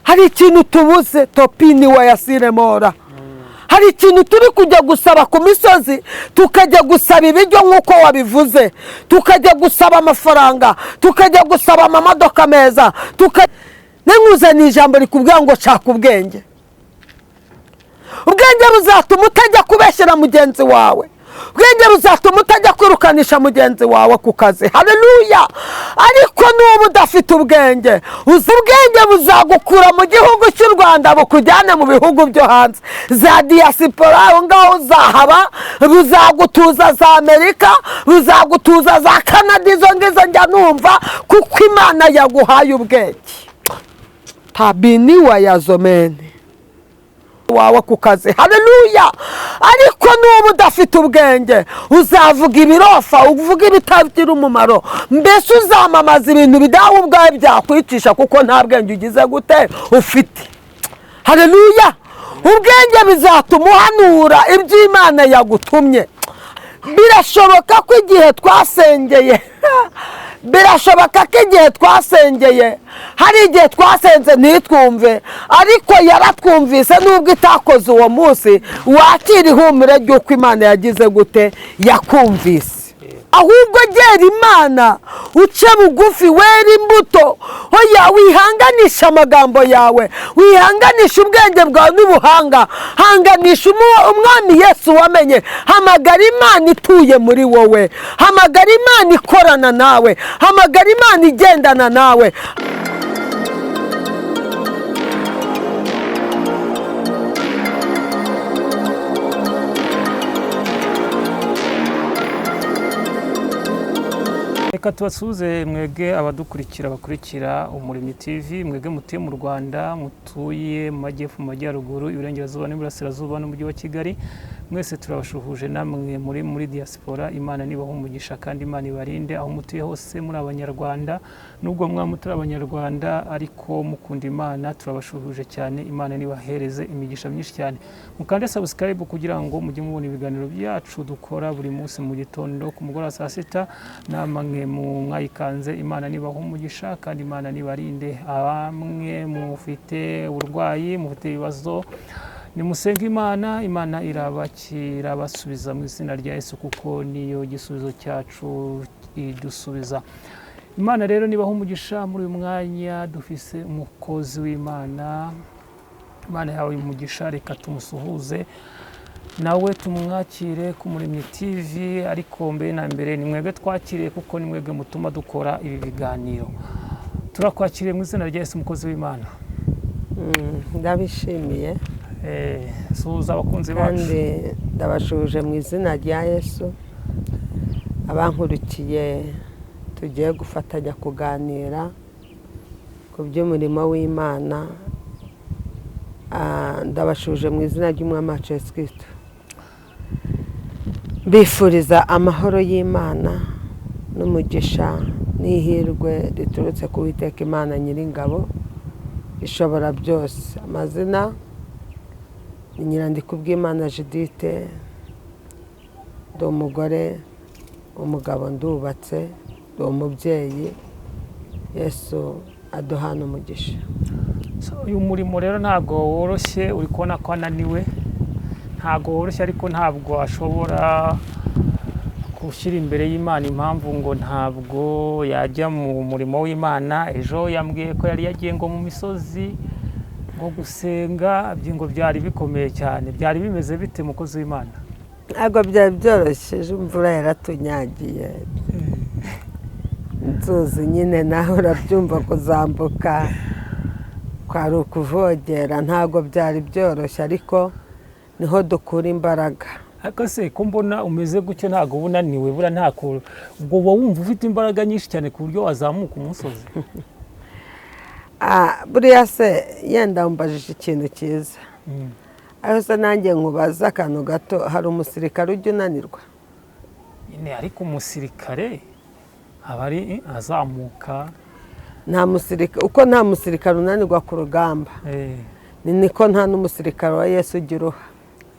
Hari ikintu tubuze topini wa yasiremora. Hari ikintu turi kujya gusaba ku misozi, tukajya gusaba ibiryo nk'uko wabivuze, tukajya gusaba amafaranga, tukajya gusaba amamodoka meza. Nkuzaniye ijambo rikubwira ngo shaka ubwenge. Ubwenge buzatuma utajya kubeshyera mugenzi wawe. Ubwenge buzatuma utajya kwirukanisha mugenzi wawe ku kazi. Haleluya! Ariko nuba udafite ubwenge, uzi ubwenge buzagukura mu gihugu cy'u Rwanda bukujyane mu bihugu byo hanze, za diaspora, aho ngaho uzahaba. Buzagutuza za Amerika, buzagutuza za Canada, izo ngizo njya numva, kuko Imana yaguhaye ubwenge. Tabini wa yazomene wawe ku kazi. Haleluya! Ariko nuba udafite ubwenge, uzavuga ibirofa, uvuga ibitagira umumaro, mbese uzamamaza ibintu bidaha ubwawe byakwicisha, kuko nta bwenge ugize gute ufite. Haleluya! Ubwenge bizatuma uhanura ibyo Imana yagutumye. Birashoboka ko igihe twasengeye, birashoboka ko igihe twasengeye, hari igihe twasenze ntitwumve, ariko yaratwumvise nubwo itakoze uwo munsi. Wakira ihumure ry'uko Imana yagize gute? Yakumvise. Ahubwo gera Imana, uce bugufi, wera imbuto. Hoya, wihanganisha amagambo yawe, wihanganisha ubwenge bwawe n'ubuhanga, hanganisha Umwami Yesu wamenye. Hamagara Imana ituye muri wowe, hamagara Imana ikorana nawe, hamagara Imana igendana nawe. Reka tubasuhuze mwebwe abadukurikira, bakurikira Umuremyi TV, mwebwe mutuye mu Rwanda, mutuye mu majyepfo, mu majyaruguru, iburengerazuba n'iburasirazuba n'umujyi wa Kigali, mwese turabashuhuje. Namwe muri diaspora, Imana nibaha umugisha kandi Imana ibarinde aho mutuye hose muri Abanyarwanda. Nubwo mwa mutari Abanyarwanda ariko mukunda Imana, turabashuhuje cyane. Imana nibahereze imigisha myinshi cyane. Mukande subscribe kugira ngo mujye mubona ibiganiro byacu dukora buri munsi mu gitondo, ku mugoroba saa 6. Namwe mwayikanze, Imana nibaha umugisha kandi Imana nibarinde. Abamwe mufite uburwayi, mufite ibibazo, nimusenge Imana, Imana irabasubiza mu izina rya Yesu, kuko niyo gisubizo cyacu idusubiza. Imana rero nibaha umugisha. Muri uyu mwanya dufise umukozi w'Imana, Imana yawe umugisha, reka tumusuhuze nawe tumwakire ku Muremyi TV. Ariko mbere na mbere ni mwebwe twakiriye, kuko ni mwebwe mutuma dukora ibi biganiro. Turakwakiriye mu izina rya Yesu, umukozi w'Imana. Ndabishimiye. Suhuza abakunzi bacu. Kandi ndabashuje mu izina rya Yesu. Abankurikiye, tugiye gufatanya kuganira ku by'umurimo w'Imana. Ndabashuje mu izina ry'Umwami wacu Yesu Kristo, mbifuriza amahoro y'Imana n'umugisha n'ihirwe riturutse ku Uwiteka Imana Nyiringabo ishobora byose. Amazina ni Nyirandikubwimana Judith, ndi umugore, umugabo, ndubatse, ndi umubyeyi. Yesu aduhana umugisha. Uyu murimo rero ntabwo woroshye, uri kubona ko ananiwe. Ntabwo woroshye, ariko ntabwo ashobora gushyira imbere y'Imana impamvu ngo ntabwo yajya mu murimo w'Imana. Ejo yambwiye ko yari yagiye ngo mu misozi ngo gusenga, ngo byari bikomeye cyane. Byari bimeze bite, mukozi w'Imana? Ntabwo byari byoroshye, ejo imvura yaratunyagiye, inzuzi nyine nawe urabyumva, kuzambuka kwari ukuvogera. Ntabwo byari byoroshye, ariko niho dukura imbaraga. Ariko se ko mbona umeze gutyo, ntabwo uba unaniwe? Buriya ntako ubwo uba wumva ufite imbaraga nyinshi cyane ku buryo wazamuka umusozi? Buriya se yenda umbajije ikintu cyiza, ariko se nanjye nkubaza akantu gato: hari umusirikare ujya unanirwa? Nyine, ariko umusirikare aba ari azamuka. Nta musirikare, uko nta musirikare unanirwa ku rugamba, ni niko nta n'umusirikare wa Yesu ujya uruha.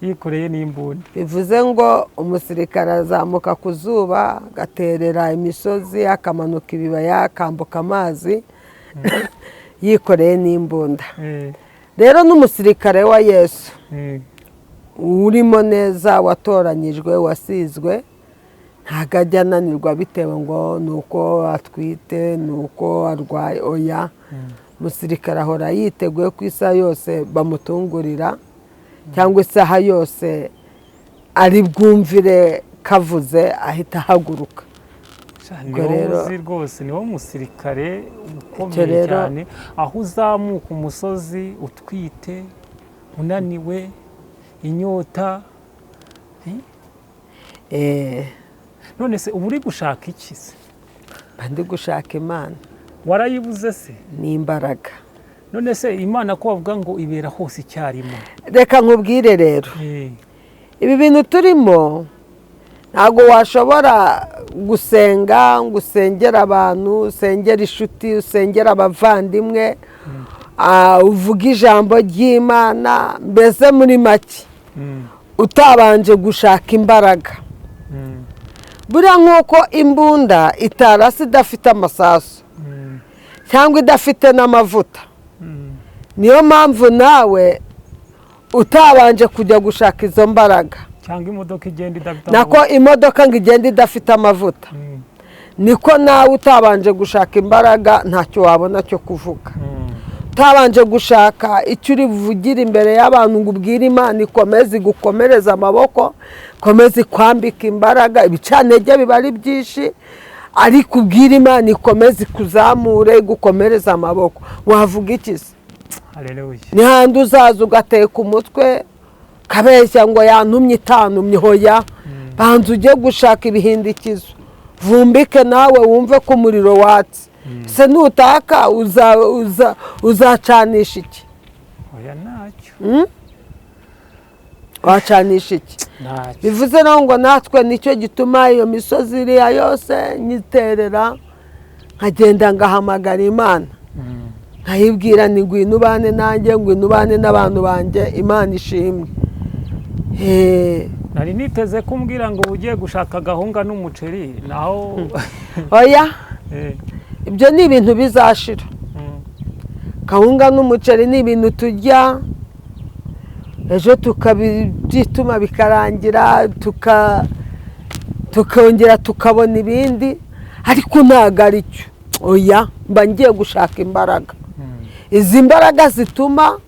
Yikoreye n'imbunda. Bivuze ngo umusirikare azamuka ku zuba, agaterera imisozi, akamanuka ibibaya, akambuka amazi. Yikoreye n'imbunda. Rero n'umusirikare wa Yesu urimo neza, watoranyijwe, wasizwe, ntabwo ajya ananirwa bitewe ngo ni uko atwite, ni uko arwaye. Oya, umusirikare ahora yiteguye ko isaha yose bamutungurira cyangwa isaha yose ari bwumvire kavuze ahita ahaguruka. Ni Ubwo wowe rero- uzi rwose, ni wowe musirikare Icyo ukomeye rero- cyane, aho uzamuka umusozi utwite, unaniwe, inyota. None se uba uri gushaka iki se? Mba ndi gushaka Imana. Warayibuze se? N'imbaraga. None se Imana ko bavuga ngo ibera hose icyarimwe? Reka nkubwire rero, ibi bintu turimo, ntabwo washobora gusenga ngo usengere abantu, usengere inshuti, usengere abavandimwe, uvuge ijambo ry'Imana, mbese muri make utabanje gushaka imbaraga. Buriya nk'uko imbunda itarasa idafite amasasu cyangwa idafite n'amavuta, niyo mpamvu nawe utabanje kujya gushaka izo mbaraga, cyangwa imodoka igenda idafite nako amavuta. Imodoka ngo igende idafite amavuta, niko nawe utabanje gushaka imbaraga ntacyo wabona cyo kuvuga, utabanje gushaka icyo uri buvugire imbere y'abantu ngo ubwire Imana ikomeze igukomereze amaboko, ikomeze ikwambike imbaraga. Ibicantege biba ari byinshi, ariko ubwire Imana ikomeze ikuzamure, igukomereze amaboko, wavuga iki se? Haleluya. Ni handi uzaza ugateka umutwe, kabeshya ngo yantumye itantumye. Hoya, banza ujye gushaka ibihindikizo, vumbike nawe wumve ko umuriro watse. Se nutaka uzacanisha iki? Oya, ntacyo. Wacanisha iki? Ntacyo. Bivuze naho ngo natwe nicyo gituma iyo misozi iriya yose nyiterera, nkagenda ngahamagara Imana, nkayibwira ni ngwino ubane nanjye, ngwino ubane n'abantu banjye. Imana ishimwe. Nari niteze kumbwira ngo uba ugiye gushaka agahunga n'umuceri naho. Oya, ibyo ni ibintu bizashira. Kawunga n'umuceri ni ibintu turya ejo tukabyituma bikarangira, tukongera tukabona ibindi, ariko ntabwo ari cyo. Oya, mba ngiye gushaka imbaraga, izi mbaraga zituma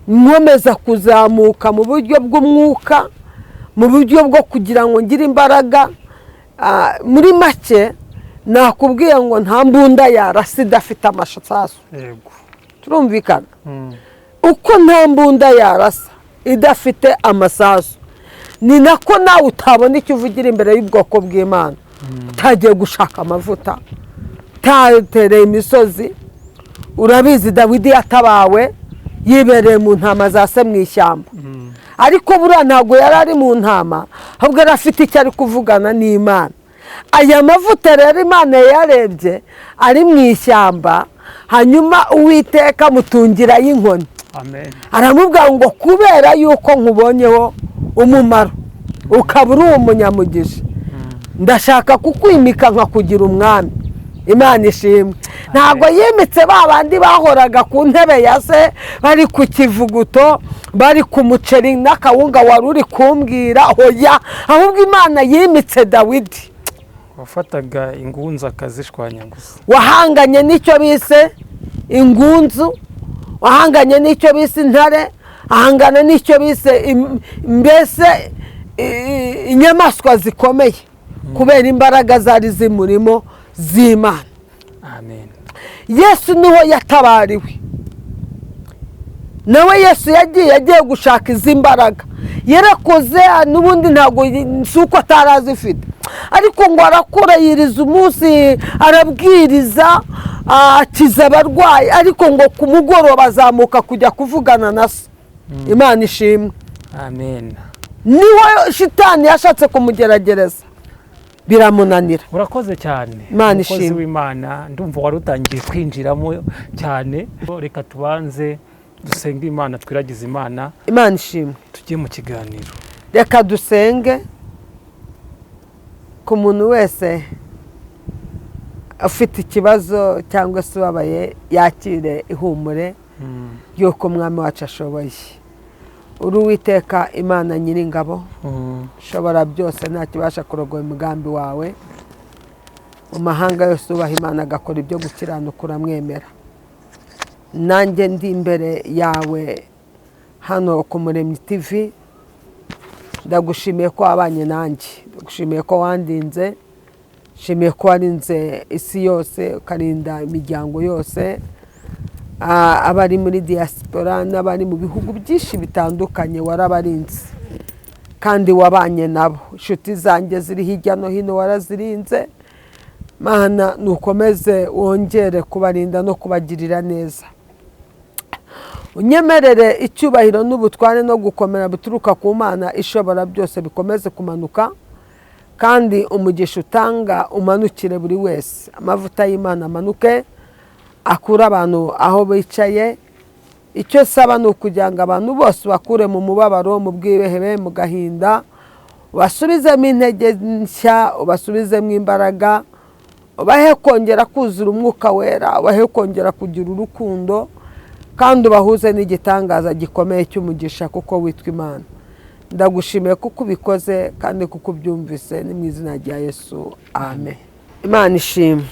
nkomeza kuzamuka mu buryo bw'umwuka, mu buryo bwo kugira ngo ngire imbaraga. Muri make nakubwiye ngo nta mbunda yarasa idafite amasasu. Turumvikana? Uko nta mbunda yarasa idafite amasasu, ni nako nawe utabona icyo uvugira imbere y'ubwoko bw'Imana utagiye gushaka amavuta, utatereye imisozi. Urabizi, Dawidi yatabawe yibereye mu ntama za se mu ishyamba, ariko buriya ntabwo yari ari mu ntama, ahubwo yari afite icyo ari kuvugana n'Imana. Aya mavuta rero Imana yayarebye ari mu ishyamba, hanyuma Uwiteka amutungirayo inkoni. Amen. Aramubwira ngo kubera yuko nkubonyeho umumaro, ukaba uri umunyamugisha, ndashaka kukwimika nkakugira umwami. Imana ishimwe, ntabwo yimitse ba bandi bahoraga ku ntebe ya se, bari ku kivuguto, bari ku muceri n'akawunga wari uri kumbwira. Hoya, ahubwo Imana yimitse Dawidi wafataga ingunzu akazishwanyaguza, wahanganye n'icyo bise ingunzu, wahanganye n'icyo bise intare, ahangana n'icyo bise mbese inyamaswa zikomeye, kubera imbaraga zari zimurimo z'Imana. Amen. Yesu niho yatabariwe nawe. Yesu yagiye gushaka izi mbaraga. Yarakoze n'ubundi, ntabwo si uko atari azifite, ariko ngo arakura, yiriza umunsi, arabwiriza, akiza abarwayi, ariko ngo ku mugoroba azamuka kujya kuvugana na se. Imana ishimwe. Amen. Niwe shitani yashatse kumugeragereza biramunanira. Urakoze cyane. Imana Umukozi ishimwe. w'Imana, ndumva wari utangiye kwinjiramo cyane. Reka tubanze dusenge Imana, twiragize Imana. Imana ishimwe. Tujye mu kiganiro. ጆ Ufite ikibazo cyangwa se ubabaye yakire ihumure y'uko Umwami wacu ashoboye. Uri Uwiteka Imana nyiringabo, ushobora byose, nta kibasha kurogoya umugambi wawe. Mu mahanga yose ubaha Imana agakora ibyo gukiranuka uramwemera. Nanjye ndi imbere yawe hano ku Muremyi TV, ndagushimiye ko wabanye nanjye, ndagushimiye ko wandinze, nshimiye ko warinze isi yose, ukarinda imiryango yose, abari muri diaspora n'abari mu bihugu byinshi bitandukanye warabarinze kandi wabanye nabo. Inshuti zanjye ziri hirya no hino warazirinze. Mana, nukomeze wongere kubarinda no kubagirira neza. Unyemerere icyubahiro n'ubutware no gukomera bituruka ku Mana ishobora byose bikomeze kumanuka, kandi umugisha utanga umanukire buri wese. Amavuta y'Imana amanuke akure abantu aho bicaye. Icyo saba ni ukugira ngo abantu bose bakure mu mubabaro, mu bwihebe, mu gahinda, ubasubizemo intege nshya, ubasubizemo imbaraga, ubahe kongera kuzura umwuka wera, ubahe kongera kugira urukundo, kandi ubahuze n'igitangaza gikomeye cy'umugisha kuko witwa Imana. Ndagushimiye kuko ubikoze kandi kuko ubyumvise, ni mu izina rya Yesu, amen. Imana ishimwe.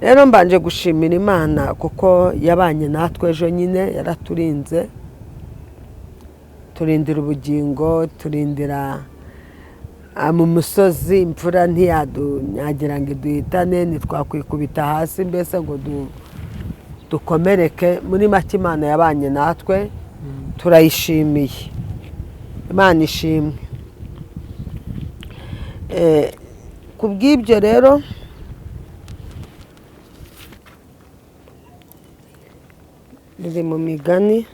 Rero mbanje gushimira Imana kuko yabanye natwe ejo nyine, yaraturinze, turindira ubugingo, turindira mu musozi, imvura ntiyadunyagira ngo iduhitane, ntitwakwikubita hasi mbese ngo dukomereke. Muri make Imana yabanye natwe, turayishimiye. Imana ishimwe. Ku bw'ibyo rero riri mu migani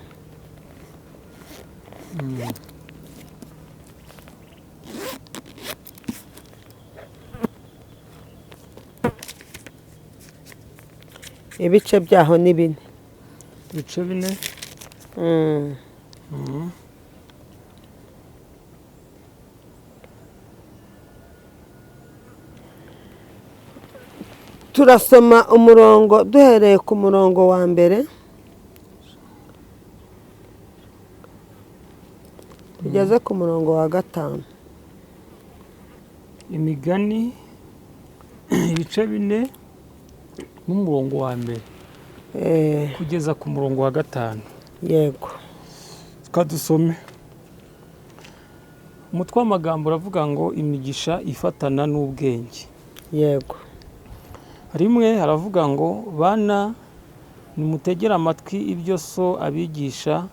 ibice byaho ni 4. Ibice 4. Turasoma umurongo duhereye ku murongo wa mbere tugeze ku murongo wa 5. Imigani ibice 4 n'umurongo wa mbere kugeza ku murongo wa 5. Yego, tukadusome. Umutwe w'amagambo uravuga ngo imigisha ifatana n'ubwenge. Yego. Rimwe haravuga ngo bana nimutegere amatwi ibyo so abigisha,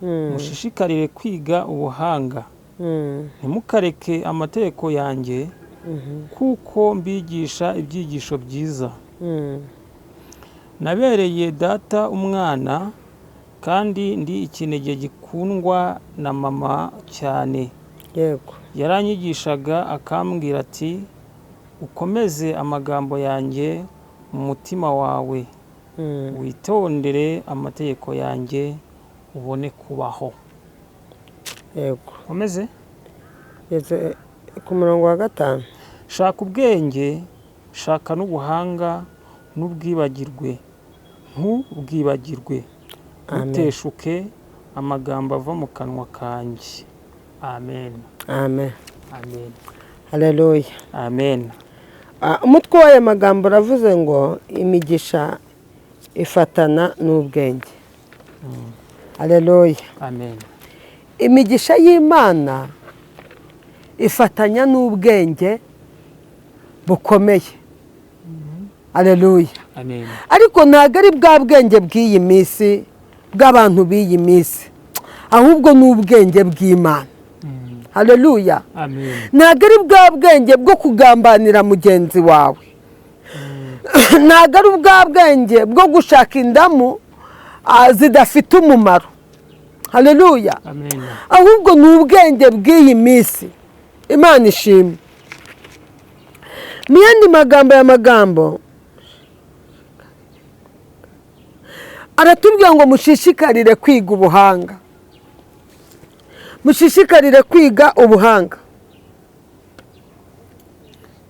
mushishikarire kwiga ubuhanga, ntimukareke amategeko yanjye, kuko mbigisha ibyigisho byiza. Nabereye data umwana, kandi ndi ikinege gikundwa na mama cyane. Yego. Yaranyigishaga akambwira ati ukomeze amagambo yanjye mu mutima wawe, witondere amategeko yanjye ubone kubaho. Yego. Komeze ku murongo wa 5. Shaka ubwenge, shaka n'ubuhanga, n'ubwibagirwe, ntubwibagirwe, uteshuke amagambo ava mu kanwa kanjye. Amen. Amen. Amen. Haleluya. Amen. Umutwe w'aya magambo uravuze ngo imigisha ifatana n'ubwenge. Haleluya. Amen. Imigisha y'Imana ifatanya n'ubwenge bukomeye. Haleluya. Amen. Ariko ntabwo ari bwa bwenge bw'iyi minsi, bw'abantu b'iyi minsi, ahubwo n'ubwenge bw'Imana. Haleluya. Amen. Ntabwo ari bwa bwenge bwo kugambanira mugenzi wawe. Ntabwo ari bwa bwenge bwo gushaka indamu zidafite umumaro. Haleluya. Amen. Ahubwo ni ubwenge bw'iyi minsi. Imana ishimwe. Mu yandi magambo ya magambo aratubwira ngo mushishikarire kwiga ubuhanga. Mushishikarire kwiga ubuhanga.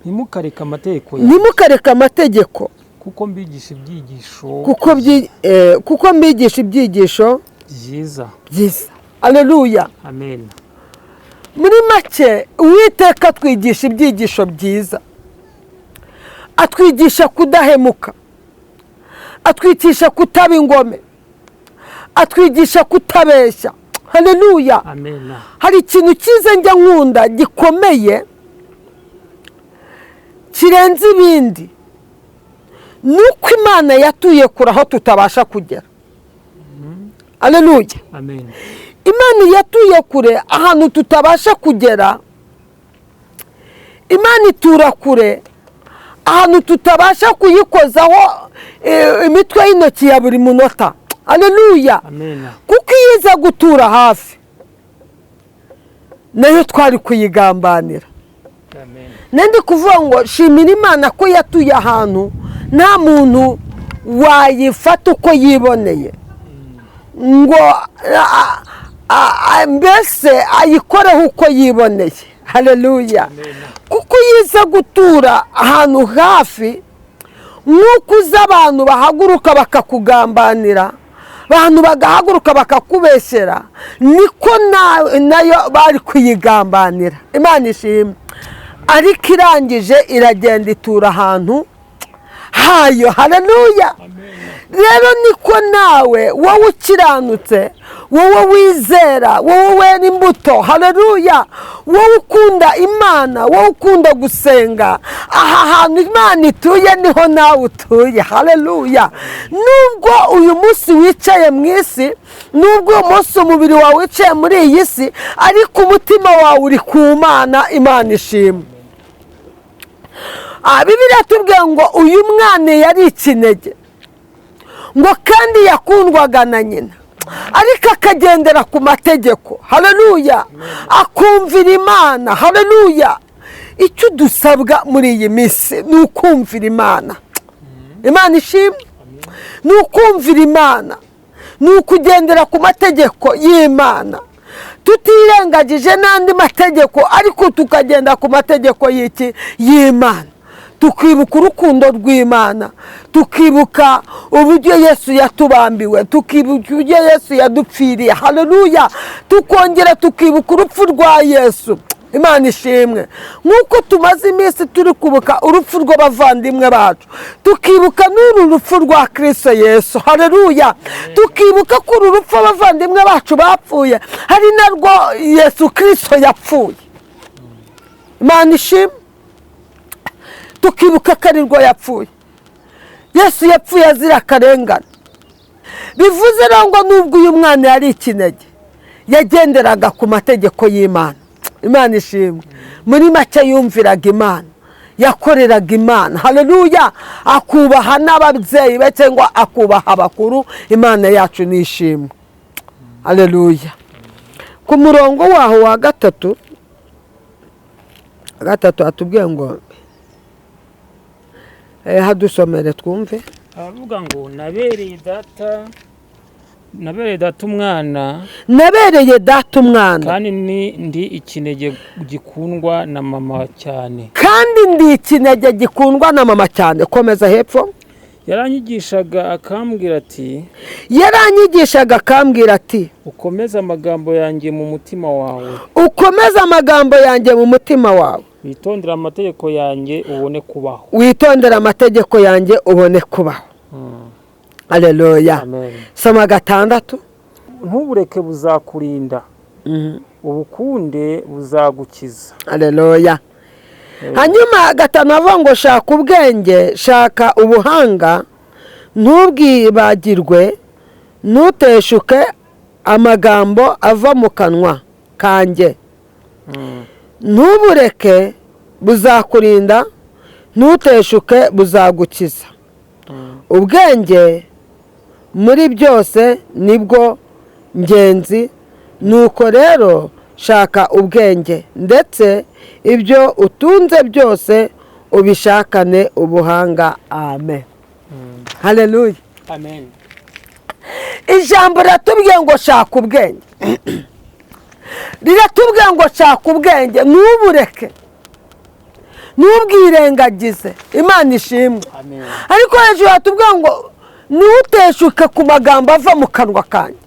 Ntimukareke amategeko yanjye, Ntimukareke amategeko, kuko mbigisha ibyigisho kuko mbigisha ibyigisho byiza. byiza. Aleluya. Amen. Muri make, Uwiteka atwigisha ibyigisho byiza, atwigisha kudahemuka, atwigisha kutaba ingome, atwigisha kutabeshya. Haleluya. Amen. Hari ikintu cyiza njya nkunda gikomeye kirenze ibindi, ni uko Imana yatuye kure aho tutabasha kugera. Aleluya. Amen. Imana yatuye kure ahantu tutabasha kugera. Imana itura kure ahantu tutabasha kuyikozaho imitwe y'intoki ya buri munota. Aleluya. Amen. Kuko iyo iza gutura hafi, nayo twari kuyigambanira. Amen. Nandi kuvuga ngo shimira Imana ko yatuye ahantu nta muntu wayifata uko yiboneye, ngo mbese ayikoreho uko yiboneye. Haleluya. Kuko iyo iza gutura ahantu hafi, nk'uko uzi abantu bahaguruka bakakugambanira, abantu bagahaguruka bakakubeshyera, niko nayo bari kuyigambanira. Imana ishimwe. Ariko irangije iragenda itura ahantu hayo. Haleluya. Rero niko nawe, wowe ukiranutse, wowe wizera, wowe wera imbuto, haleluya, wowe ukunda Imana, wowe ukunda gusenga, aha hantu Imana ituye niho nawe utuye. Haleluya. Nubwo uyu munsi wicaye mu isi, nubwo uyu munsi umubiri wawe wicaye muri iyi si, ariko umutima wawe uri ku Mana. Imana ishimwe. Bibiliya tubwiye ngo uyu mwana yari ikinege, ngo kandi yakundwaga na nyina, ariko akagendera ku mategeko. Haleluya. Akumvira Imana. Haleluya. Icyo dusabwa muri iyi minsi ni ukumvira Imana. Imana ishimwe. Ni ukumvira Imana, ni ukugendera ku mategeko y'Imana, tutirengagije n'andi mategeko, ariko tukagenda ku mategeko y'iki? Y'Imana. Tukibuka urukundo rw'Imana, tukibuka uburyo Yesu yatubambiwe, tukibuka uburyo Yesu yadupfiriye. Haleluya. Tukongera tukibuka urupfu rwa Yesu. Imana ishimwe. Nk'uko tumaze iminsi turi kubuka urupfu rw'abavandimwe bacu, tukibuka n'uru rupfu rwa Kristo Yesu. Haleluya. Tukibuka ko uru rupfu abavandimwe bacu bapfuye hari narwo Yesu Kristo yapfuye. Imana ishimwe. Tukibuka ko ari rwo yapfuye. Yesu yapfuye azira akarengane. Bivuze rero ngo nubwo uyu mwana yari ikinege, yagenderaga ku mategeko y'Imana. Imana ishimwe. Muri make, yumviraga Imana, yakoreraga Imana. Haleluya. Akubaha n'ababyeyi be cyangwa akubaha abakuru. Imana yacu ni ishimwe. Haleluya. Ku murongo waho wa gatatu hatubwiye ngo hadusomere twumve. Aravuga ngo nabereye data umwana, Nabereye data umwana, kandi ni ndi ikinege gikundwa na mama cyane. Kandi ndi ikinege gikundwa na mama cyane. Komeza hepfo. Yaranyigishaga akambwira ati: Yaranyigishaga akambwira ati: Ukomeze amagambo yanjye mu mutima wawe, Ukomeze amagambo yanjye mu mutima wawe, witondere amategeko yanjye ubone kubaho. Witondere amategeko yanjye ubone kubaho. Aleluya. Amen. Soma gatandatu. Ntubureke, buzakurinda, ubukunde, buzagukiza. Aleluya. Hanyuma gatanu avuga ngo shaka ubwenge, shaka ubuhanga, ntubwibagirwe, ntuteshuke amagambo ava mu kanwa kanjye. Ntubureke, buzakurinda, ntuteshuke, buzagukiza. Ubwenge muri byose nibwo ngenzi, nuko rero shaka ubwenge, ndetse ibyo utunze byose ubishakane ubuhanga. Amen. Haleluya. Amen. Ijambo riratubwiye ngo shaka ubwenge, riratubwiye ngo shaka ubwenge, ntubureke. Ntubwirengagize. Imana ishimwe. Amen. Ariko hejuru hatubwira ngo ntiwuteshuke ku magambo ava mu kanwa kanjye.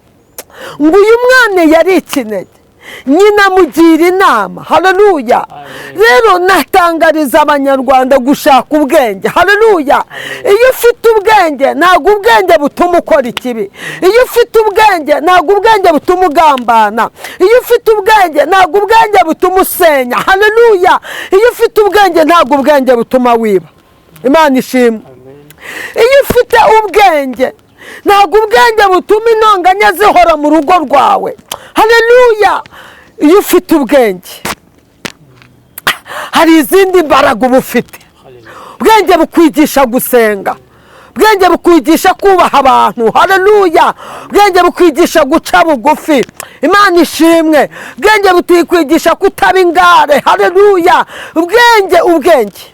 Ngo uyu mwana yari ikinege, nyina amugira inama. Haleluya. Amen. Rero natangariza Abanyarwanda gushaka ubwenge. Haleluya. Iyo ufite ubwenge, ntabwo ubwenge butuma ukora ikibi. Iyo ufite ubwenge, ntabwo ubwenge butuma ugambana. Iyo ufite ubwenge, ntabwo ubwenge butuma usenya. Haleluya. Iyo ufite ubwenge, ntabwo ubwenge butuma wiba. Imana ishimwe. Amen. Iyo ufite ubwenge, ntabwo ubwenge butuma intonganya zihora mu rugo rwawe. Haleluya. Iyo ufite ubwenge, hari izindi mbaraga uba ufite. Haleluya. Ubwenge bukwigisha gusenga, ubwenge bukwigisha kubaha abantu. Haleluya. Ubwenge bukwigisha guca bugufi. Imana ishimwe. Ubwenge butikwigisha kutaba ingare. Haleluya. Ubwenge, ubwenge,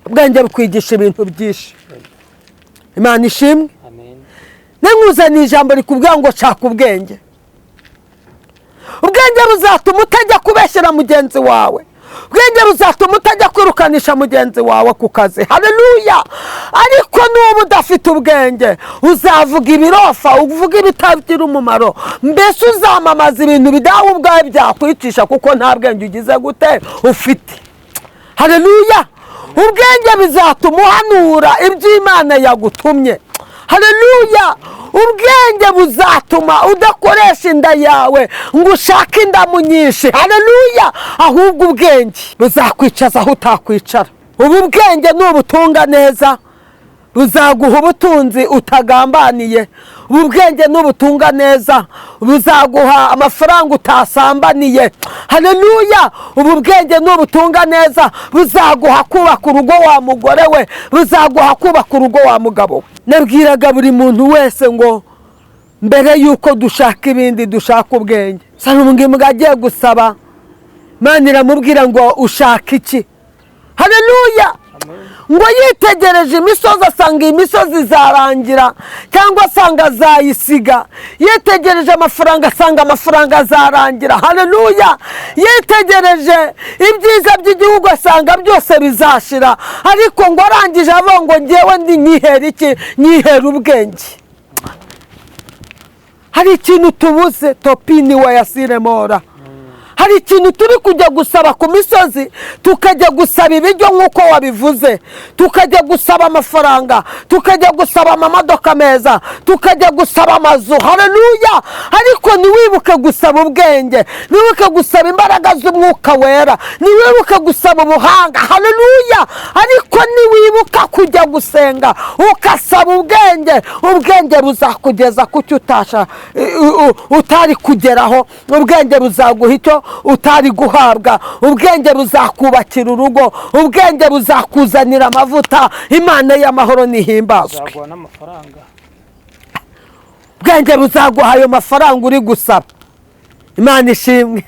ubwenge bukwigisha ibintu byinshi. Imana ishimwe. Amen. Ninkuzaniye ijambo rikubwira ngo shaka ubwenge. Ubwenge buzatuma utajya kubeshyera mugenzi wawe. Ubwenge buzatuma utajya kwirukanisha mugenzi wawe ku kazi. Haleluya. Ariko nuba udafite ubwenge, uzavuga ibirofa, uvuga ibitagira umumaro, mbese uzamamaza ibintu bidawe ubwawe byakwicisha, kuko nta bwenge ugize gute ufite. Haleluya. Ubwenge bizatuma uhanura ibyo Imana yagutumye. Haleluya. Ubwenge buzatuma udakoresha inda yawe ngo ushake indamu nyinshi. Haleluya. Ahubwo ubwenge buzakwicaza aho utakwicara. Ubu bwenge nubutunga neza buzaguha ubutunzi utagambaniye. Ubu bwenge nubutunga neza buzaguha amafaranga utasambaniye. Haleluya. Ubu bwenge nubutunga neza buzaguha kubaka urugo wa mugore we, buzaguha kubaka urugo wa mugabo we. Nabwiraga buri muntu wese ngo mbere yuko dushaka ibindi dushaka ubwenge. Salomo ngo agiye gusaba, Imana iramubwira ngo ushaka iki? Haleluya. Amen. Ngo yitegereje imisozi asanga iyi misozi izarangira, cyangwa asanga azayisiga. Yitegereje amafaranga asanga amafaranga azarangira. Haleluya. Yitegereje ibyiza by'igihugu asanga byose bizashira. Ariko ngo arangije avuga ngo ngewe ndi nyihera iki? Nyihera ubwenge. Hari ikintu tubuze, topini wa yasiremora. Hari ikintu turi kujya gusaba ku misozi, tukajya gusaba ibiryo nk'uko wabivuze, tukajya gusaba amafaranga, tukajya gusaba amamodoka meza, tukajya gusaba amazu. Haleluya. Ariko ntiwibuke gusaba ubwenge, ntiwibuke gusaba imbaraga z'umwuka wera, ntiwibuke gusaba ubuhanga. Haleluya. Ariko niwibuka kujya gusenga ugasaba ubwenge, ubwenge buzakugeza ku cyo utasha utari kugeraho. Ubwenge buzaguha icyo utari guhabwa. Ubwenge buzakubakira urugo, ubwenge buzakuzanira amavuta. Imana y'amahoro nihimbazwe. Uzaguha n'amafaranga. Ubwenge buzaguha ayo mafaranga uri gusaba. Imana ishimwe.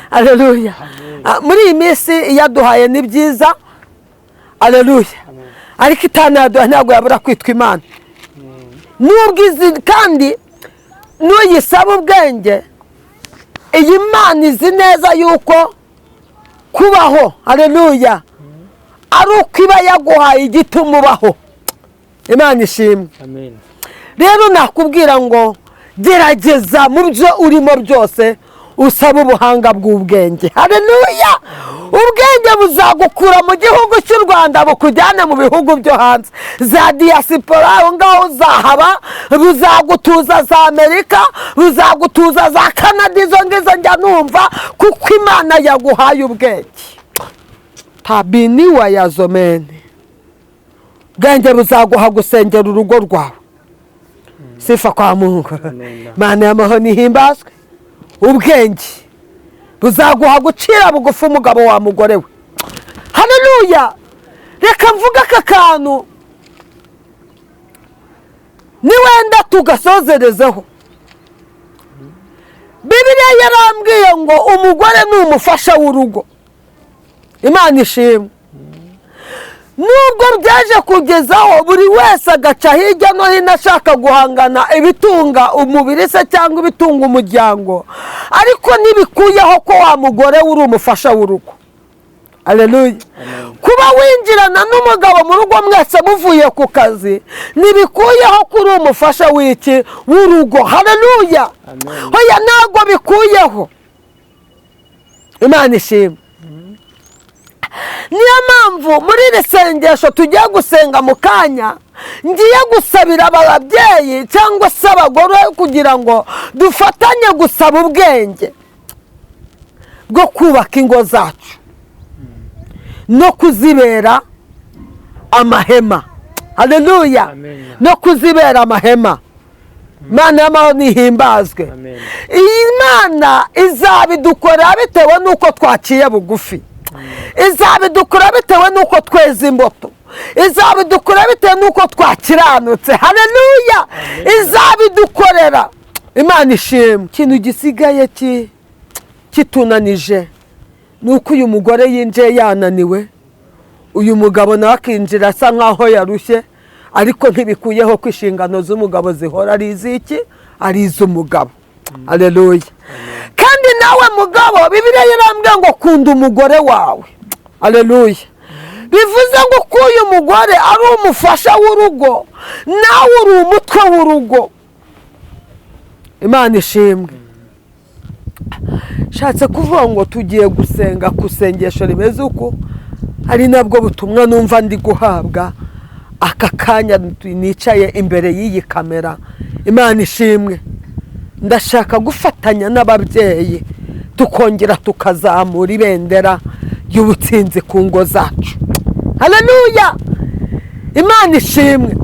Haleluya. Muri iyi minsi iyaduhaye ni byiza. Haleluya. Amen. Ariko itanayaduha ntabwo yabura kwitwa Imana. Nubwo izi kandi nuyisaba ubwenge, iyi Mana izi neza yuko kubaho, haleluya, ari uko iba yaguhaye igituma ubaho. Imana ishimwe. Amen. Rero nakubwira ngo gerageza mu byo urimo byose usaba ubuhanga bw'ubwenge. Haleluya. Ubwenge buzagukura mu gihugu cy'u Rwanda bukujyane mu bihugu byo hanze, za diaspora aho ngaho uzahaba, buzagutuza za Amerika, buzagutuza za Canada, izo ngizo njya numva, kuko Imana yaguhaye ubwenge. Tabini wa yazomene. Ubwenge buzaguha gusengera urugo rwawe. Sifa kwa Mungu. Amen. Imana y'amahoro nihimbazwe. Ubwenge buzaguha gucira bugufi umugabo wa mugore we. Haleluya. Reka mvuge aka kantu, niwenda tugasozerezeho. Bibiliya yarambwiye ngo umugore ni umufasha w'urugo. Imana ishimwe. Nubwo byaje kugezaho buri wese agaca hirya no hino ashaka guhangana ibitunga umubiri se cyangwa ibitunga umuryango, ariko ntibikuyeho ko wa mugore uri umufasha w'urugo. Aleluya. Kuba winjirana n'umugabo mu rugo mwese muvuye ku kazi ntibikuyeho kuri umufasha w'iki w'urugo. Haleluya. Oya, ntabwo bikuyeho. Imana ishimwe. Niyo mpamvu muri iri sengesho tugiye gusenga mu kanya, ngiye gusabira aba babyeyi cyangwa se abagore kugira ngo dufatanye gusaba ubwenge bwo kubaka ingo zacu no kuzibera amahema. Haleluya. No kuzibera amahema. Imana y'amahoro nihimbazwe. Iyi Mana izabidukora bitewe n'uko twaciye bugufi, izabidukora bitewe n'uko tweza imbuto, izabidukora bitewe n'uko twakiranutse. Haleluya. Izabidukorera. Imana ishimwe. Ikintu gisigaye kitunanije ni uko uyu mugore yinjiye yananiwe, uyu mugabo nawe akinjira asa nkaho yarushye, ariko ntibikuyeho ko inshingano z'umugabo zihora ari iz'iki? Ari iz'umugabo. Haleluya. Kandi nawe mugabo, Bibiliya yarambwiye ngo kunda umugore wawe. Haleluya. Bivuze ngo ko uyu mugore ari umufasha w'urugo, nawe uri umutwe w'urugo. Imana ishimwe. Nshatse kuvuga ngo tugiye gusenga ku isengesho rimeze uko, ari nabwo butumwa numva ndi guhabwa aka kanya nicaye imbere y'iyi kamera. Imana ishimwe. Ndashaka gufatanya n'ababyeyi tukongera tukazamura ibendera ry'ubutsinzi ku ngo zacu. Haleluya. Imana ishimwe.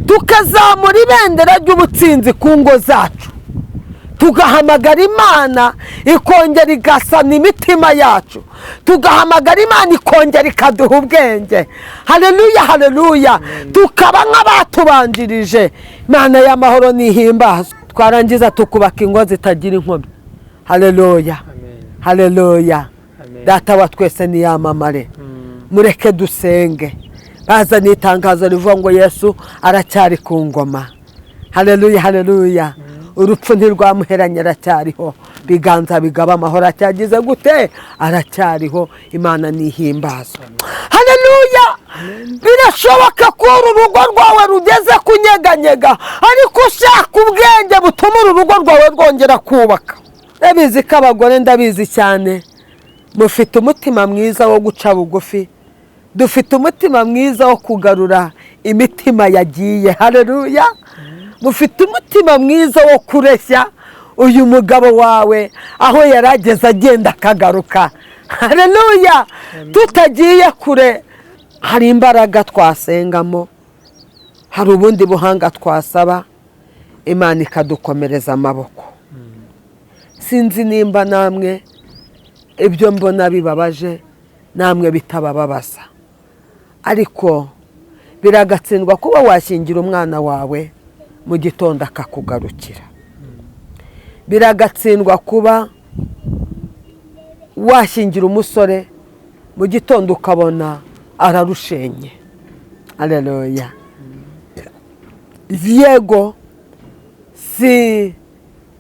Tukazamura ibendera ry'ubutsinzi ku ngo zacu, tugahamagara Imana ikongera igasana imitima yacu, tugahamagara Imana ikongera ikaduha ubwenge. Haleluya, haleluya. Tukaba nk'abatubanjirije. Imana y'amahoro nihimbazwe. Twarangiza tukubaka ingo zitagira inkomyi. Haleluya, haleluya. Data wa twese niyamamare. Mureke dusenge. Bazana itangazo rivuga ngo Yesu aracyari ku ngoma. Haleluya, haleluya. Urupfu ntirwamuheranye, aracyariho. Biganza bigaba amahoro, acyagize gute? Aracyariho. Imana nihimbazwe. Haleluya. Birashoboka ko uru rugo rwawe rugeze kunyeganyega, ariko ushaka ubwenge butuma uru rugo rwawe rwongera kubaka. Ndabizi ko abagore, ndabizi cyane, mufite umutima mwiza wo guca bugufi, dufite umutima mwiza wo kugarura imitima yagiye. Haleluya. Mufite umutima mwiza wo kureshya uyu mugabo wawe aho yarageze agenda akagaruka. Haleluya. Tutagiye kure, hari imbaraga twasengamo, hari ubundi buhanga twasaba Imana ikadukomereza amaboko. Sinzi nimba namwe ibyo mbona bibabaje, namwe bitabababaza, ariko biragatsindwa kuba washyingira umwana wawe mu gitondo akakugarukira. Biragatsindwa kuba washyingira umusore mu gitondo ukabona ararushenye. Haleluya. Yego,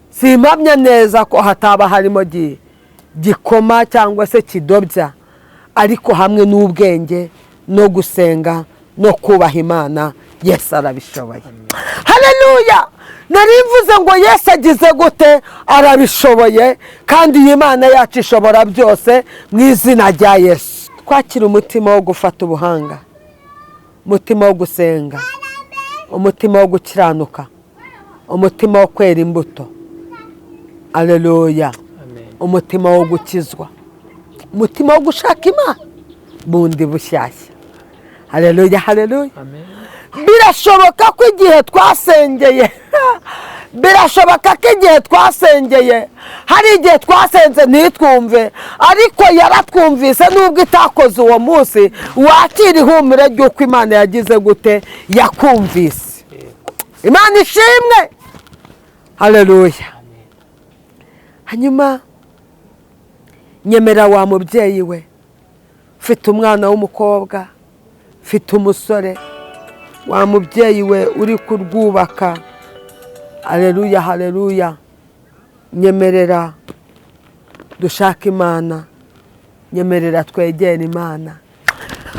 simpamya neza ko hataba harimo gikoma cyangwa se kidobya, ariko hamwe n'ubwenge no gusenga no kubaha Imana, Yesu arabishoboye. Haleluya. Nari mvuze ngo Yesu agize gute? Arabishoboye. Kandi iyi Imana yacu ishobora byose mu izina rya Yesu. Twakira umutima wo gufata ubuhanga, umutima wo gusenga, umutima wo gukiranuka, umutima wo kwera imbuto. Haleluya. Umutima wo gukizwa, umutima wo gushaka Imana bundi bushyashya. Haleluya, haleluya. Birashoboka ko igihe twasengeye, birashoboka ko igihe twasengeye, hari igihe twasenze ntitwumve, ariko yaratwumvise nubwo itakoze uwo munsi. Wakira ihumure ry'uko Imana yagize gute? Yakumvise. Imana ishimwe. Haleluya. Hanyuma nyemera wa mubyeyi we, ufite umwana w'umukobwa, ufite umusore, wa mubyeyi we uri kurwubaka. Haleluya, haleluya. Nyemerera dushaka Imana, Nyemerera twegere Imana.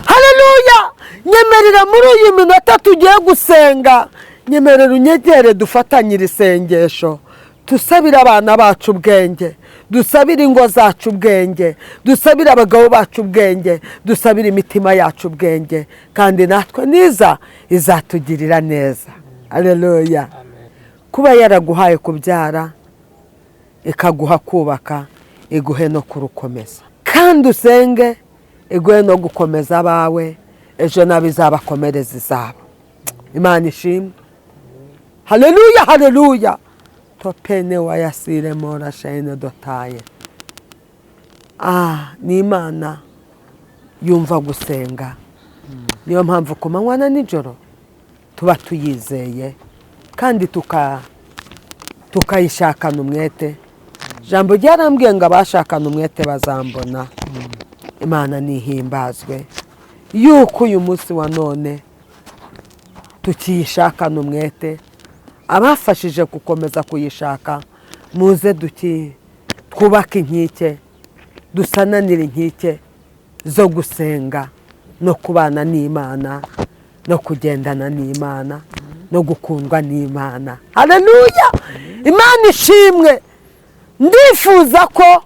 Haleluya! Nyemerera muri uyu minota tugiye gusenga, nyemerera unyegere dufatanyire isengesho, dusabire abana bacu ubwenge, dusabire ingo zacu ubwenge, dusabire abagabo bacu ubwenge, dusabire imitima yacu ubwenge, kandi natwe niza izatugirira neza. Haleluya! Kuba yaraguhaye kubyara, ikaguha kubaka, iguhe no kurukomeza, kandi usenge iguhe no gukomeza abawe, ejo nabo izabakomereza izabo. Imana ishimwe. Haleluya, haleluya. Topene wayasire mora shayine dotaye. Ni Imana yumva gusenga, niyo mpamvu ku manywa na nijoro tuba tuyizeye kandi tukayishakana umwete. Ijambo ryarambwiye ngo abashakana umwete bazambona. Imana nihimbazwe yuko uyu munsi wa none tukiyishakana umwete. Abafashije gukomeza kuyishaka, muze twubake inkike, dusananire inkike zo gusenga no kubana n'Imana no kugendana n'Imana no gukundwa n'Imana. Haleluya! Imana ishimwe. Ndifuza ko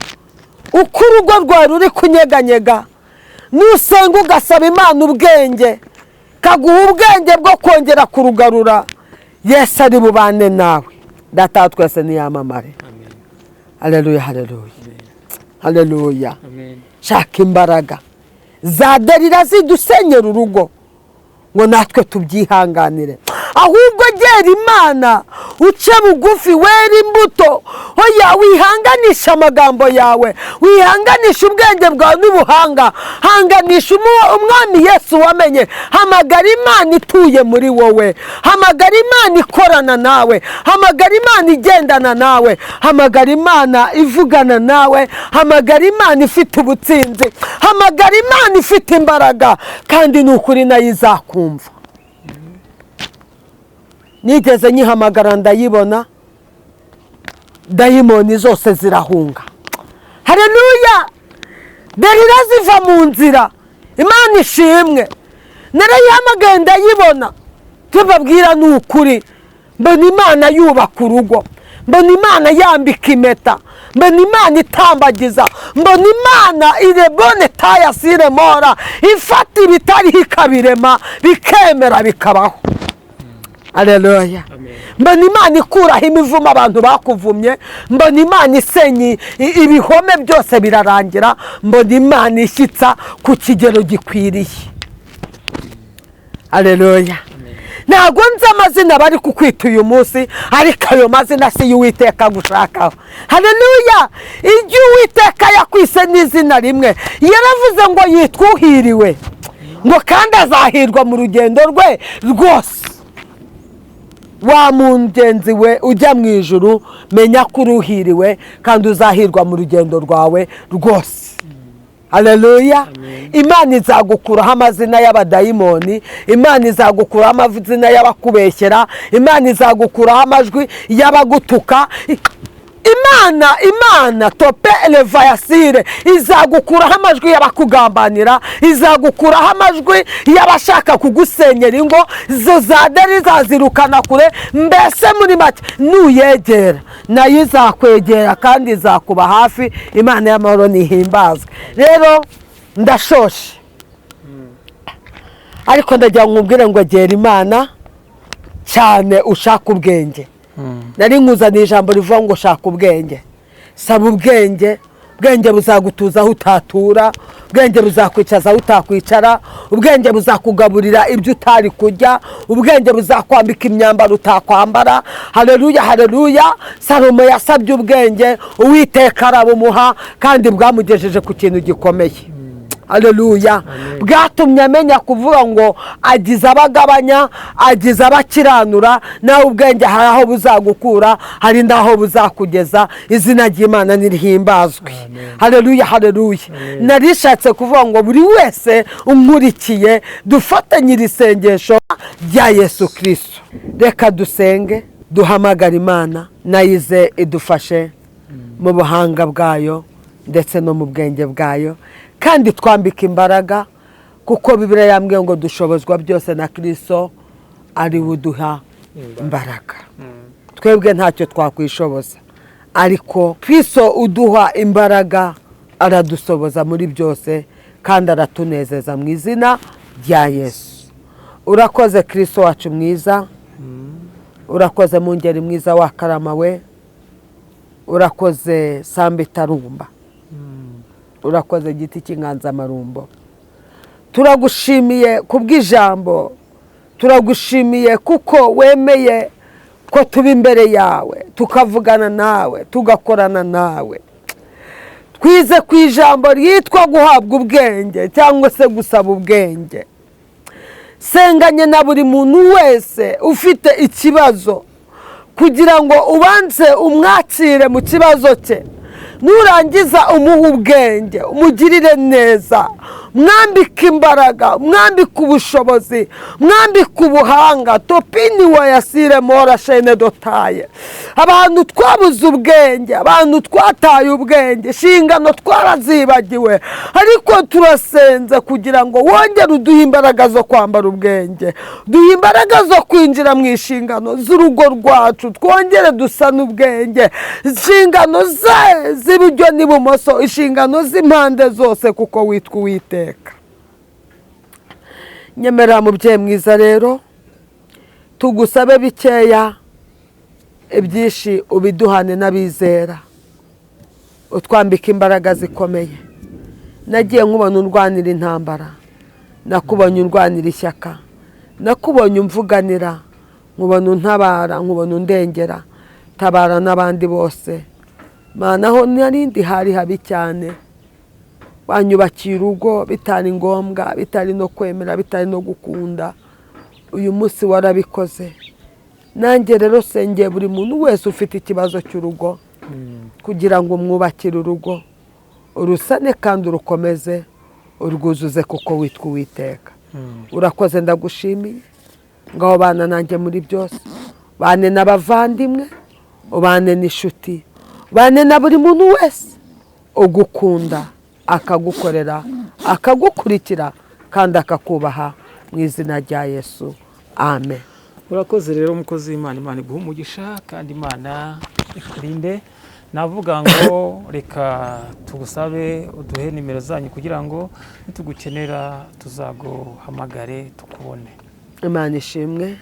uko urugo rwawe ruri kunyeganyega, nusenga ugasaba Imana ubwenge, kaguha ubwenge bwo kongera kurugarura, Yesu ari bubane nawe. Data twese niyamamare. Haleluya, haleluya, haleluya. Shaka imbaraga za Delila zidusenyera urugo ngo natwe tubyihanganire, ahubwo gera Imana, uce bugufi, wera imbuto. Hoya, wihanganisha amagambo yawe, wihanganisha ubwenge bwawe n'ubuhanga, hanganisha umwami Yesu wamenye. Hamagara Imana ituye muri wowe, hamagara Imana ikorana nawe, hamagara Imana igendana nawe, hamagara Imana ivugana nawe, hamagara Imana ifite ubutsinzi, hamagara Imana ifite imbaraga, kandi ni ukuri nayo izakumva. Nigeze nyihamagara ndayibona, dayimoni zose zirahunga. Haleluya! Delila ziva mu nzira. Imana ishimwe. Narayihamagaye ndayibona. Tubabwira ni ukuri, mbona Imana yubaka urugo, mbona Imana yambika impeta, mbona Imana itambagiza, mbona Imana irebone tayasire mora, ifata ibitariho ikabirema, bikemera bikabaho. Haleluya. Mbona Imana ikuraho imivumo abantu bakuvumye, mbona Imana isenye ibihome byose birarangira, mbona Imana ishyitsa ku kigero gikwiriye. Haleluya. Ntabwo nzi amazina bari kukwita uyu munsi, ariko ayo mazina si y'Uwiteka gushakaho. Haleluya. Ibyo Uwiteka yakwise n'izina rimwe, yaravuze ngo yitwuhiriwe, ngo kandi azahirwa mu rugendo rwe rwose. Wa mungenzi we ujya mu ijuru, menya ko uruhiriwe kandi uzahirwa mu rugendo rwawe rwose. Haleluya. Imana izagukuraho amazina y'abadayimoni, Imana izagukuraho amazina y'abakubeshyera, Imana izagukuraho amajwi y'abagutuka. Imana tope elevayasire izagukuraho amajwi y'abakugambanira, izagukuraho amajwi y'abashaka kugusenyera ingo, zo za deri zazirukana kure. Mbese muri make nuyegera nayo izakwegera kandi izakuba hafi. Imana y'amahoro nihimbazwe. Rero ndashoshe, ariko ndagira ngo nkubwire ngo egera Imana cyane, ushaka ubwenge. Nari nkuzaniye ijambo rivuga ngo shaka ubwenge, saba ubwenge. Ubwenge buzagutuza aho utatura, ubwenge buzakwicaza aho utakwicara, ubwenge buzakugaburira ibyo utari kurya, ubwenge buzakwambika imyambaro utakwambara. Haleluya, haleluya. Salomo yasabye ubwenge, Uwiteka arabumuha, kandi bwamugejeje ku kintu gikomeye. Haleluya. Bwatumye amenya kuvuga ngo agize abagabanya, agize abakiranura. Nawe ubwenge hari aho buzagukura, hari n'aho buzakugeza. Izina ry'Imana nirihimbazwe. Haleluya, haleluya. Narishatse kuvuga ngo buri wese unkurikiye dufatanyire isengesho rya Yesu Kristo. Reka dusenge, duhamagara Imana nayize idufashe mu buhanga bwayo ndetse no mu bwenge bwayo, Kandi twambike imbaraga, kuko Bibiliya yambwiye ngo dushobozwa byose na Kirisito ari we uduha imbaraga. Twebwe ntacyo twakwishoboza, ariko Kirisito uduha imbaraga aradusoboza muri byose kandi aratunezeza mu izina rya Yesu. Urakoze Kirisito wacu mwiza, urakoze mungeri mwiza wa Karama we, urakoze Samba itarumba, urakoze giti cy'inganzamarumbo. Turagushimiye kubw'ijambo, turagushimiye kuko wemeye ko tuba imbere yawe, tukavugana nawe, tugakorana nawe. Twize ku ijambo ryitwa guhabwa ubwenge cyangwa se gusaba ubwenge. Senganye na buri muntu wese ufite ikibazo kugira ngo ubanze umwakire mu kibazo cye, nurangiza umuhe ubwenge, umugirire neza, mwambike imbaraga, mwambike ubushobozi, mwambike ubuhanga. Topini wayasire mora shene dotaye. Abantu twabuze ubwenge, abantu twataye ubwenge, inshingano twarazibagiwe, ariko turasenze kugira ngo wongere uduhe imbaraga zo kwambara ubwenge, duhe imbaraga zo kwinjira mu inshingano z'urugo rwacu, twongere dusane ubwenge, inshingano z'iburyo n'ibumoso, inshingano z'impande zose, kuko witwa Uwiteka. Nyemerera mubyeyi mwiza rero tugusabe bikeya, ibyinshi ubiduhane n'abizera, utwambika imbaraga zikomeye. Nagiye nkubona urwanira intambara, nakubonye urwanira ishyaka, nakubonye umvuganira, nkubona untabara, nkubona undengera. Tabara n'abandi bose Mana, aho narindi hari habi cyane, wanyubakiye urugo bitari ngombwa, bitari no kwemera, bitari no gukunda. Uyu munsi warabikoze. Nanjye rero sengeye buri muntu wese ufite ikibazo cy'urugo kugira ngo umwubakire urugo, urusane kandi urukomeze, urwuzuze, kuko witwa Uwiteka. Urakoze, ndagushimiye. Ngaho bana nanjye muri byose, bane n'abavandimwe, ubane n'inshuti, bane na buri muntu wese ugukunda, akagukorera, akagukurikira kandi akakubaha, mu izina rya Yesu, amen. Urakoze rero umukozi w'Imana, Imana iguha umugisha kandi Imana ikurinde. Navuga ngo reka tugusabe uduhe nimero zanyu kugira ngo nitugukenera tuzaguhamagare tukubone. Imana ishimwe.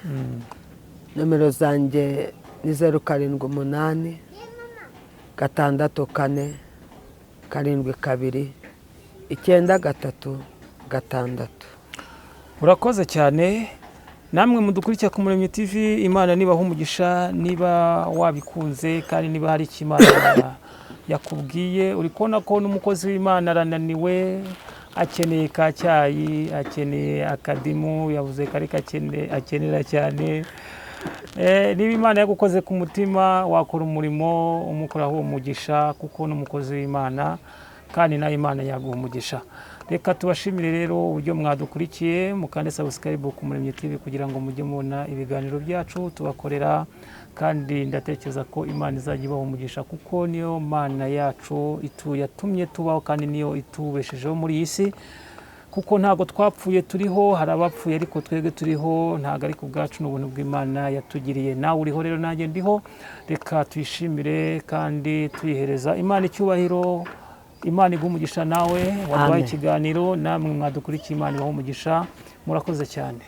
Nomero zanjye ni 078 64 72 93 6. Urakoze cyane. Namwe mudukurikira ku Muremyi TV, Imana nibaha umugisha. Niba wabikunze kandi niba hari icyo Imana yakubwiye, uri kubona ko n'umukozi w'Imana arananiwe, akeneye ka cyayi, akeneye akadimu, yavuze ko ariko akenera cyane. Niba Imana yagukoze ku mutima, wakora umurimo umukoraho uwo mugisha, kuko n'umukozi w'Imana kandi nawe Imana yaguha umugisha. Reka tubashimire rero uburyo mwadukurikiye, mukande subscribe ku Muremyi TV kugira ngo mujye mubona ibiganiro byacu tubakorera, kandi ndatekereza ko Imana izajya ibaha umugisha, kuko niyo Mana yacu yatumye tubaho kandi niyo itubeshejeho muri iyi si, kuko ntabwo twapfuye turiho, hari abapfuye ariko twebwe turiho, ntabwo ari ku bwacu, ni ubuntu bw'Imana yatugiriye. Nawe uriho rero, nanjye ndiho, reka tuyishimire kandi tuyihereza Imana icyubahiro. Imana iguha umugisha nawe waduhaye Amen. ikiganiro, namwe mwadukurikiye, Imana ibaha umugisha. Murakoze cyane.